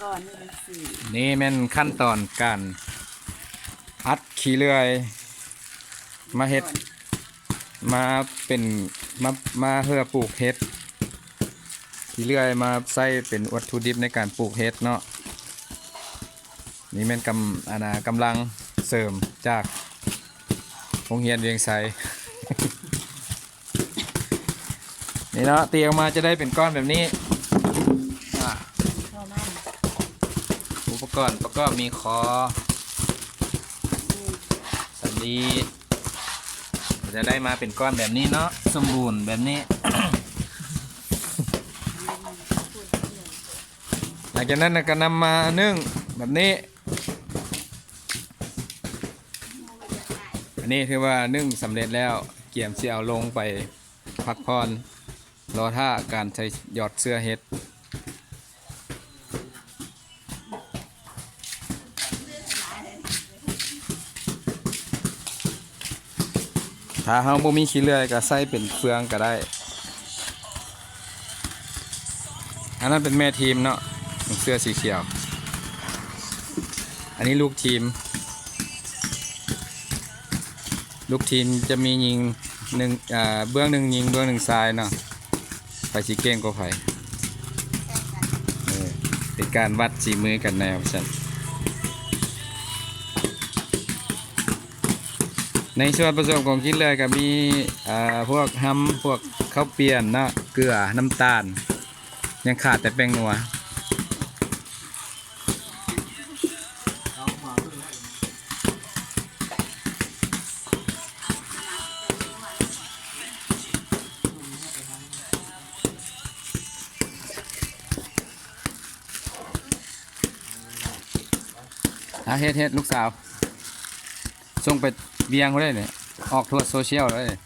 ກ່ອນນີ້ເປັນສີ ນີ້ແມ່ນຂັ້ນຕອນການອັດຂີ້ເລື່ອຍ ມາເຮັດ ມາເປັນ ມາ ມາເພື່ອປູກເຫັດ ຂີ້ເລື່ອຍມາໃຊ້ເປັນວັດຖຸດິບໃນການປູກເຫັດເນາະ. ນີ້ແມ່ນກຳ ອັນນາ ກຳລັງເສີມຈາກໂຮງຮຽນວຽງໄຊ. ນີ້ເນາະ ຕີອອກມາຈະໄດ້ເປັນກ້ອນແບບນີ້. ອາ ອຸປະກອນປະກອບມີຄໍ ສຳລີ ຈະໄດ້ມາເປັນກ້ອນແບບນີ້ເນາະ ສົມບູນແບບນີ້. ຫຼັງຈາກນັ້ນກໍນຳມາໜຶ້ງແບບນີ້. ອັນນີ້ຖືວ່າໜຶ້ງສຳເລັດແລ້ວ ກຽມຊິເອົາລົງໄປພັກຜ່ອນ ລໍຖ້າການໃສ່ຢອດເຊື້ອເຫັດ. ຖ້າເຮົາບໍ່ມີຂີ້ເລື່ອຍກໍໃຊ້ເປັນເຟືອງກໍໄດ້. ອັນນັ້ນເປັນແມ່ທີມເນາະ ເສື້ອສີຂຽວ. ອັນນີ້ລູກທີມ ລູກທີມຈະມີຍິງໜຶ່ງ ອາ ເບື້ອງໜຶ່ງຍິງ ເບື້ອງໜຶ່ງຊາຍເນາະ. ໃຜຊິເກັ່ງກວ່າໃຜ? ເອີ ເປັນການວັດສີມືກັນແນວຊັ້ນ. ໃນສ່ວນປະສົມຂອງກິນເລີຍກໍມີ ອາ ພວກຮຳ ພວກເຂົ້າປ່ຽນເນາະ ເກືອ ນ້ຳຕານ ຍັງຂາດແຕ່ແປ້ງນົວ. ອ່ະ ເຮັດ ເຮັດ ລູກສາວ ສົ່ງໄປວຽງພຸ້ນເດ້ນີ້ ອອກທົ່ວໂຊຊຽວເລີຍ.